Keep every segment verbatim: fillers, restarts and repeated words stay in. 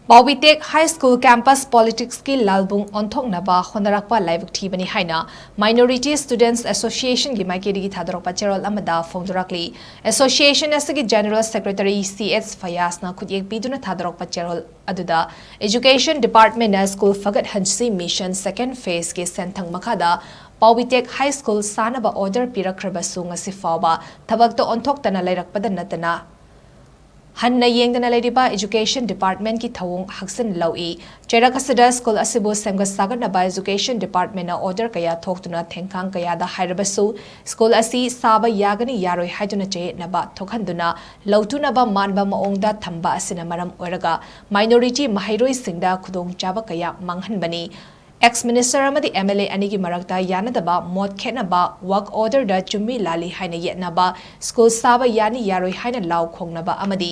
ꯄꯥꯎꯕꯤꯇꯦꯛ high school campus ꯄꯣꯂꯤꯇꯤꯛꯁꯀꯤ ꯂꯥꯜꯕꯨꯡ ꯑꯣꯟꯊꯣꯛꯅꯕ ꯍꯣꯠꯅꯔꯛꯄ ꯂꯥꯏꯕꯛ ꯊꯤꯕꯅꯤ ꯍꯥꯏꯅ Minority Students Associationꯒꯤ ꯃꯥꯏꯀꯩꯗꯒꯤ ꯊꯥꯗꯣꯔꯛꯄ ꯆꯦꯔꯣꯜ ꯑꯃꯗ ꯐꯣꯡꯗꯣꯔꯛꯂꯤ꯫ Association ꯑꯁꯤꯒꯤ General Secretary C H ꯐꯌꯥꯖꯅ ꯈꯨꯠꯌꯦꯛ ꯄꯤꯗꯨꯅ ꯊꯥꯗꯣꯔꯛꯄ ꯆꯦꯔꯣꯜ ꯑꯗꯨꯗ Education Departmentꯅ ꯁ꯭ꯀꯨꯜ ꯐꯒꯠꯍꯟꯁꯤ ꯃꯤꯁꯟ second phaseꯀꯤ ꯁꯦꯟꯊꯪ ꯃꯈꯥꯗ ꯄꯥꯎꯕꯤꯇꯦꯛ ꯍꯥꯏ ꯁ꯭ꯀꯨꯜ ꯁꯥꯅꯕ order ꯄꯤꯔꯛꯈ꯭ꯔꯕꯁꯨ ꯉꯁꯤ ꯐꯥꯎꯕ ꯊꯕꯛꯇ ꯑꯣꯟꯊꯣꯛꯇꯅ ꯂꯩꯔꯛꯄꯗ ꯅꯠꯇꯅ ꯍꯟꯅ ꯌꯦꯡꯗꯅ ꯂꯩꯔꯤꯕ Education Departmentꯀꯤ ꯊꯧꯑꯣꯡ ꯍꯛꯆꯤꯟ ꯂꯧꯏ꯫ ꯆꯩꯔꯛ ꯑꯁꯤꯗ ꯁ꯭ꯀꯨꯜ ꯑꯁꯤꯕꯨ ꯁꯦꯝꯒꯠ ꯁꯥꯒꯠꯅꯕ Education Departmentꯅ order ꯀꯌꯥ ꯊꯣꯛꯇꯨꯅ ꯊꯦꯡꯈꯥꯡ ꯀꯌꯥꯗ ꯍꯥꯏꯔꯕꯁꯨ ꯁ꯭ꯀꯨꯜ ꯑꯁꯤ ꯁꯥꯕ ꯌꯥꯒꯅꯤ ꯌꯥꯔꯣꯏ ꯍꯥꯏꯗꯨꯅ ꯆꯌꯦꯠꯅꯕ ꯊꯣꯛꯍꯟꯗꯨꯅ ꯂꯧꯊꯨꯅꯕ ꯃꯥꯟꯕ ꯃꯑꯣꯡꯗ ꯊꯝꯕ ꯑꯁꯤꯅ ꯃꯔꯝ ꯑꯣꯏꯔꯒ minority ꯃꯍꯩꯔꯣꯏꯁꯤꯡꯗ ꯈꯨꯗꯣꯡꯆꯥꯕ ꯀꯌꯥ ꯃꯥꯡꯍꯟꯕꯅꯤ꯫ Ex minister ꯑꯃꯗꯤ M L A ꯑꯅꯤꯒꯤ ꯃꯔꯛꯇ ꯌꯥꯅꯗꯕ ꯃꯣꯠ ꯈꯦꯠꯅꯕ, work orderꯗ ꯆꯨꯝꯃꯤ ꯂꯥꯜꯂꯤ ꯍꯥꯏꯅ ꯌꯦꯠꯅꯕ, ꯁ꯭ꯀꯨꯜ ꯁꯥꯕ ꯌꯥꯅꯤ ꯌꯥꯔꯣꯏ ꯍꯥꯏꯅ ꯂꯥꯎ ꯈꯣꯡꯅꯕ ꯑꯃꯗꯤ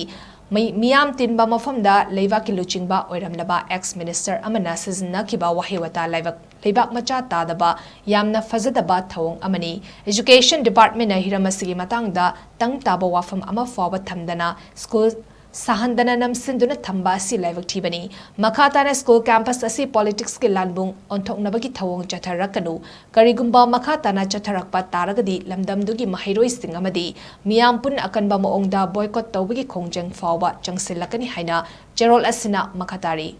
ꯃꯤ-, ꯃꯤꯌꯥꯝ ꯇꯤꯟꯕ ꯃꯐꯝꯗ ꯂꯩꯕꯥꯛꯀꯤ ꯂꯨꯆꯤꯡꯕ ꯑꯣꯏꯔꯝꯂꯕ ex minister ꯑꯃꯅ ꯁꯤꯖꯤꯟꯅꯈꯤꯕ ꯋꯥꯍꯩ ꯋꯥꯇꯥ ꯂꯩꯕꯥꯛ, ꯂꯩꯕꯥꯛ ꯃꯆꯥ ꯇꯥꯗꯕ ꯌꯥꯝꯅ ꯐꯖꯗꯕ ꯊꯧꯑꯣꯡ ꯑꯃꯅꯤ꯫ Education Departmentꯅ ꯍꯤꯔꯝ ꯑꯁꯤꯒꯤ ꯃꯇꯥꯡꯗ ꯇꯪ ꯇꯥꯕ ꯋꯥꯐꯝ ꯑꯃ ꯐꯥꯎꯕ ꯊꯝꯗꯅ ꯁ꯭ꯀꯨꯜ ꯁꯥꯍꯟꯗꯅ ꯅꯝꯁꯤꯟꯗꯨꯅ ꯊꯝꯕ ꯑꯁꯤ ꯂꯥꯏꯕꯛ ꯊꯤꯕꯅꯤ꯫ ꯃꯈꯥ ꯇꯥꯅ ꯁ꯭ꯀꯨꯜ ꯀꯦꯝꯄꯁ ꯑꯁꯤ ꯄꯣꯂꯤꯇꯤꯛꯁꯀꯤ ꯂꯥꯟꯕꯨꯡ ꯑꯣꯟꯊꯣꯛꯅꯕꯒꯤ ꯊꯧꯑꯣꯡ ꯆꯠꯊꯔꯛꯀꯅꯨ꯫ ꯀꯔꯤꯒꯨꯝꯕ ꯃꯈꯥ ꯇꯥꯅ ꯆꯠꯊꯔꯛꯄ ꯇꯥꯔꯒꯗꯤ ꯂꯝꯗꯝꯗꯨꯒꯤ ꯃꯍꯩꯔꯣꯏꯁꯤꯡ ꯑꯃꯗꯤ ꯃꯤꯌꯥꯝ ꯄꯨꯟꯅ ꯑꯀꯟꯕ ꯃꯑꯣꯡꯗ boycott ꯇꯧꯕꯒꯤ ꯈꯣꯡꯖꯪ ꯐꯥꯎꯕ ꯆꯪꯁꯤꯜꯂꯛꯀꯅꯤ ꯍꯥꯏꯅ ꯆꯦꯔꯣꯜ ꯑꯁꯤꯅ ꯃꯈꯥ ꯇꯥꯔꯤ꯫